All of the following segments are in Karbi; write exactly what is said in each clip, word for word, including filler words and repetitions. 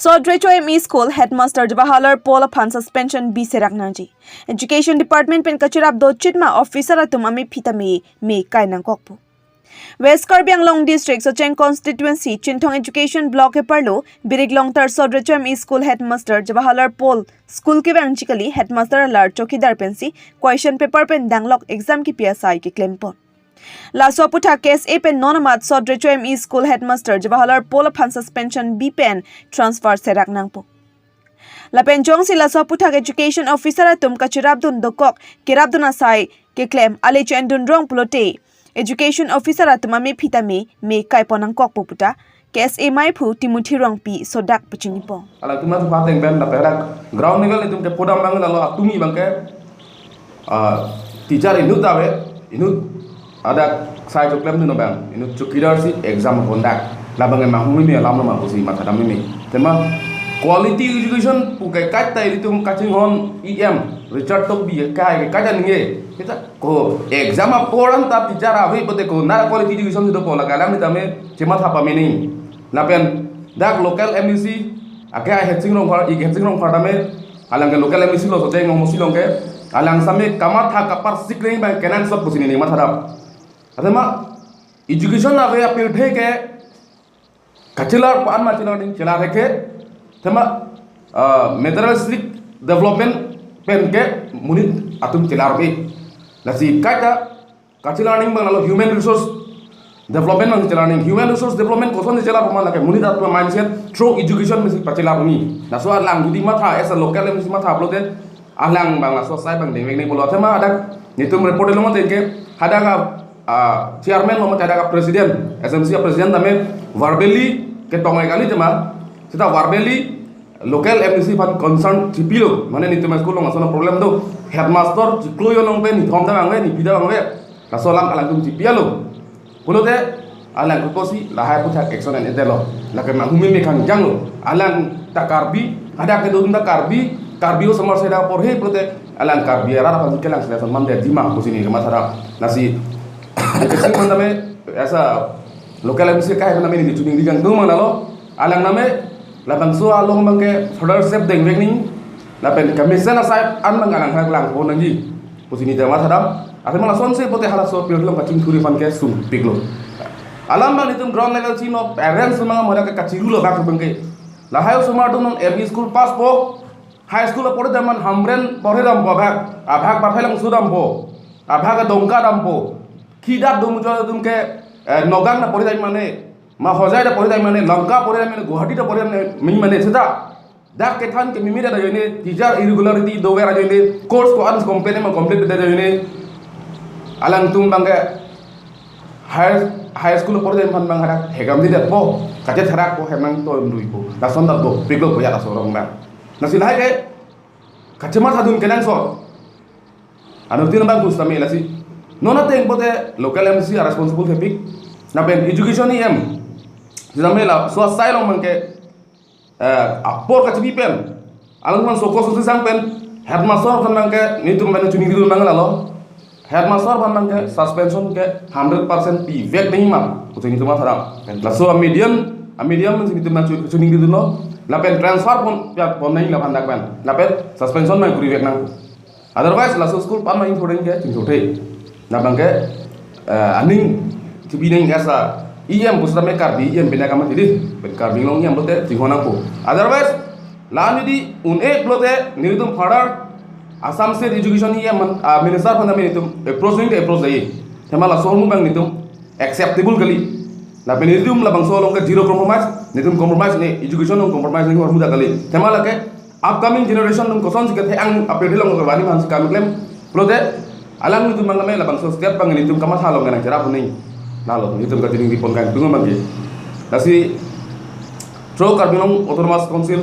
Sot Recho M E School Headmaster Jawaharlal Paul aphan suspension bi serak nangji. Education Department pen kachirap dochit ma officer atum amephi tame me kai nangkokpo. West Karbi Anglong District Socheng Constituency Chinthong Education Block keparlo Birik Longtar Sot Recho M E School Headmaster Jawaharlal Paul school kevangji kali, headmaster alar chowkidar pensi question paper pen danglok exam kipi asai keklempon. Laso aputhak K S A pen non amat Sot Recho M E School Headmaster Jawaharlal Paul aphan suspension bi pen transfer serak nangpo. Lapen jongsi laso aputhak education officer atum kachirapdun dokok, kirapdun asai keklem ale cho-endun rong pulote education officer atum amephi tame me kaipon nangkokpo puta K S A maiphu Timothy Rongpi sodak pachinipon. Alangtum atum pateng pen lapen dak ground level itum kepodam abang lalo atumi abangke, ah, teacher inut ave, inut adak sai choklemdun abang, inut chowkidar si exam conduct. Labang emang humi me alam nama pusi mathadam me. Tema quality education pu ke kaita itum kachinghon E M Richard Tokbi ke kai ke kaja ninge. Kita ko exam apor anta teacher ave pote ko na quality education si dopo, lake alang ni tame chematha pamene. Lapen dak local M D C ake ai Hetsing Rongphar, ik Hetsing Rongphar tame, alang ke local M D C lo Socheng Rongmosi along ke, alang same kamatha kapar sikring abang kenangsot pusi neli mathadam. Atema education ave apirthe ke kachelar pan ma chelar ning chelar ke, tema, ah, materialistic development pen ke monit atum chelar ave. Lasi kaita kachelar ning abang lalo human resource development abang chelar ning. Human resource development koson chelar puma lake monit atum mindset through education mesi pachelar ni. Laso alang jodi matha as a local M D C matha pulote alang abang laso asai abang dengvek nangpo. Atema adak netum report along ateng ke hadak a, ah, chairman lo mate hadak a president, S M C a president tame verbally ketong ai kali tema. Seta verbally local M D C aphan concern chipilo, mane netum school along ason a problem do, headmaster chiklo jon along pen nithom ta vangve, niphi ta vangve, laso alam alangtum chipi-alo pulote alang kokosi lahai aputhak action an-edetlo. Lake mang humi me kangjanglo. Alang ta Karbi, hadak kedun ta Karbi, Karbi osomar si dak porhe pulote alang Karbi arat aphan kelang selection mande dima pusi neli mathadam. Lasi kesi man tame asa local M C kai name neli chuning rijang do manalo. Alang name labangso along abangke further step dengvek ning, lapen commission asai an abang alang hak langpon nangji pusi neli mathadam. Athe mala sonse pote halaso apirthe along kachingthuri aphan ke sumpiklo. Alam abang netum ground level chino, parents abang moda ke kachirulo bak abangke. Lahai osomar atum non M E school pass po, high school apor damman hamren porhe dampo abhag, abhag Pathelongso dampo, abhag Dongka dampo. Khidat dum jo dum ke, eh, Nagaon ta porhe dam mane, ma Hojai ta porhe dam mane, Lanka porhe dam mane, Guwahati ta porhe dam mane, seta dak kethan kemimi ta ajoine, teacher irregularity dover ajoine, course ko-an complete ma complete ta ajoine. Alangtum abangke high, high school porhe dam aphan abang hadak hegam di detpo, kachetherakpo, hemang to emruipo. Lason ta dopiklo ko ya laso arong abang. Lasi lahai ke kachemathadun kenangsot. Anuttin abang kusitame lasi non ateng pote local M C a responsible thepik. Lapen education E M sitame laso asai along abangke, eh, apor kachipi pen, alangphan soko sosisang pen, headmaster aphan abangke netum pen chuning ridun abang lalo. Headmaster aphan abangke suspension ke hundred percent pivek nangji ma pusi netum mathadam. Laso a medium, a medium si netum abang chu-, chuning ridunlo. Lapen transfer pon, ya, pon nangji laphan dak pen. Lapen suspension abang kurivek nang. Otherwise laso school pan ma important ke chingthurthe. Labangke, eh, aning chipi nang asa E M pusitame Karbi E M pina kama tidi, pen Karbi Anglong E M lote chinghon nangpo. Otherwise la neli un-e pulote netum further Assam State Education E M man, ah, minister aphan tame netum approach nangji approach dai. Tema laso ahormu abang netum acceptable kali. Lapen netum labangso along ke zero compromise, netum compromise ne education along compromise nangji ahormu ta kali. Tema lake upcoming generation atum kosonsi kethe-ang apirthe along kevani mansi kam klem pulote alanglitum abang tame labangso step abang netum kamatha along nangcherap nangji. Lalo netum kachiningri pon kangtung abangke. Lasi through Karbi Anglong Autonomous Council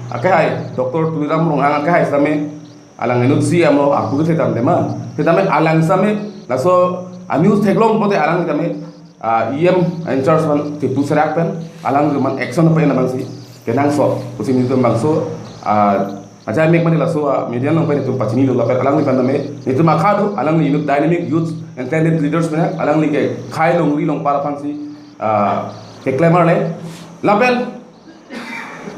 akehai Doctor Tuliram Ronghang akehai sitame alang inut C M lo aku ke setam tema. Setame alang sitame laso a news theklong pote alang sitame, ah, E M in charge aphan chepu serak pen alanglitum aphan action pen abangsi kenangsot pusi netum bangso, ah, ajai mek mane laso, ah, media along pen netum pachinilo lapen alangliphan tame netum akha do, alangli inut dynamic youth and talented leaders pen, alangli ke khei longri longpar aphansi, ah, keklem arle lapen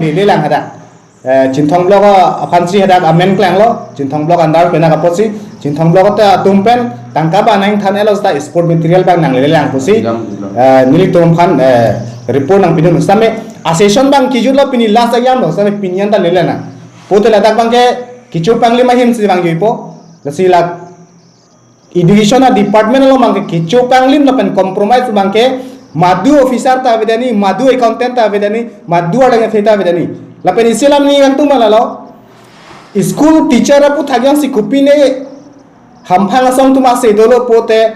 Lele lang hadak. Eh, Chinthong block aphan si hadak amen klanglo, Chinthong block under pen apotsi, Chinthong block ta atum pen tangka ba nang than elo ta sport material bang nanglele lang pusi. Jam, jam. Eh, nelitum aphan, eh, report nangpidun same, a session bang kijutlo pini last ayam lo, same pini anta lele na. Pote ladak bang ke kichu pangli mahim si bang juipo, lasi lak education a department along bang ke kichu panglim lapen compromise bang ke madu officer ta avedani, madu accountant ta avedani, madu arang athe ta avedani. Lapen isi alam ni nangtum malalo. School teacher aputhak jongsi kopine hamphang asong atum ase dolo pote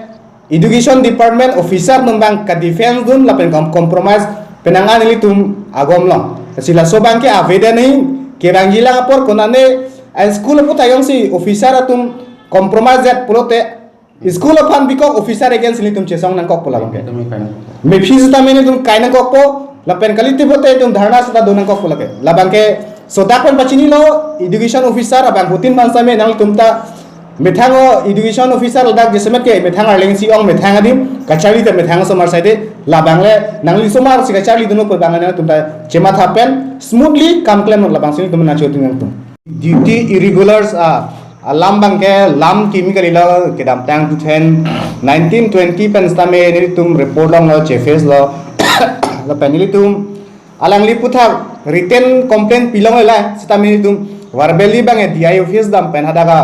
education department officer atum bang ka defense dun lapen com-, compromise penang an nelitum agom long. Lasi laso bang ke avedani kevangji lang apor konane a school aputhak jongsi officer atum compromise det pulote school aphan bikok officer against nelitum chesong nangkokpo labang ke. Kami kan. Mephi seta nelitum kai nangkokpo, lapen kalite pote itum dharna seta do nangkokpo lake. Labang ke sodak pen pachinilo education officer abangphutin aphan same nangtum ta methang o education officer ladak jasemet ke methang arleng si ong methang adim kacharli te methang osomar saide labang le nangli osomar si kacharli dunpo bang nangtum ta chematha pen smoothly kam klem labang si nelitum nangchotung nangtum. Duty irregulars a alam bang ke lam kimi kalilo kedamtang two thousand nineteen twenty pen sitame nelitum report longlo, che face lo. Lapen nelitum alangli aputhak written complaint pilong ela sitame nelitum verbally bang D I office dam pen hadak a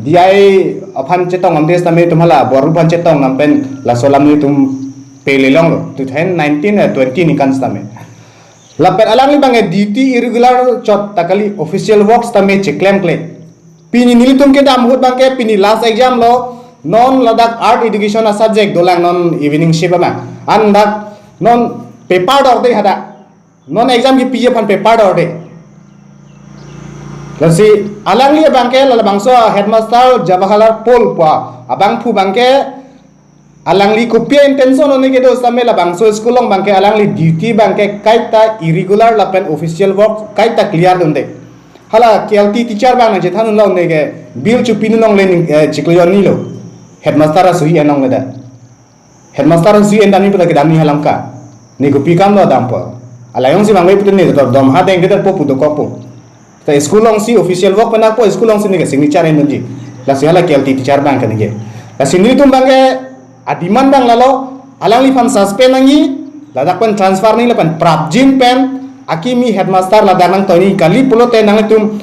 D I aphan chetong amde sitame nelitum hala Boru aphan chetong dam pen laso alam nelitum pele longlo two thousand nineteen eh, twenty ningkan sitame. Lapen alangli bang ke duty irregular chot ta kali, official works tame cheklem kle. Pini nelitum kedam ahut bang ke pini last exam lo, non ladak art education a subject dolang non evening shift abang. An dak non paper dorde hadak. Non exam kepiji aphan paper dorde. Lasi alangli bang ke labangso headmaster Jawaharlal Pol pu abangphu bang ke alangli kopi a-intention one kedo sitame labangso school along bang ke alangli duty bang ke kaita irregular lapen official work kaita clear dunde. Hala K L T teacher bang nangchethan unlo ne ke bill chopidun longle ning, eh, chiklo jonni lo. Headmaster asuhi enlongle da. Headmaster asuhi endamji puta kedamji halam ka. Ne kopi kam lo dampo. Alayong si bang le putin ne dor dom ha deng kedar po pu dokokpo. Ta school along si official work penakpo, school along si ne ke signature endunji. Lasi hala K L T teacher bang ke ne ke. Lasi nelitum bang ke a-demand bang lalo, alangliphan suspend nangji, ladak pen transfer nangji lapen prapjin pen akimi headmaster ladak nangtoiji kali pulote nanglitum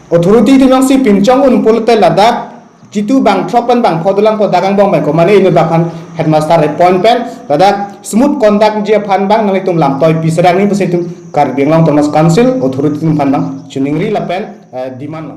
authority atum along si pinchong un pulote ladak jitu bang throk pen bang pho dolangpo dak angbong bang komane inut baphan headmaster appoint pen ladak smooth conduct ji aphan bang nanglitum lamtoi pisadang nangji pusi itum Karbi Anglong Autonomous Council authority atum aphan bang choningri lapen, eh, demand lo.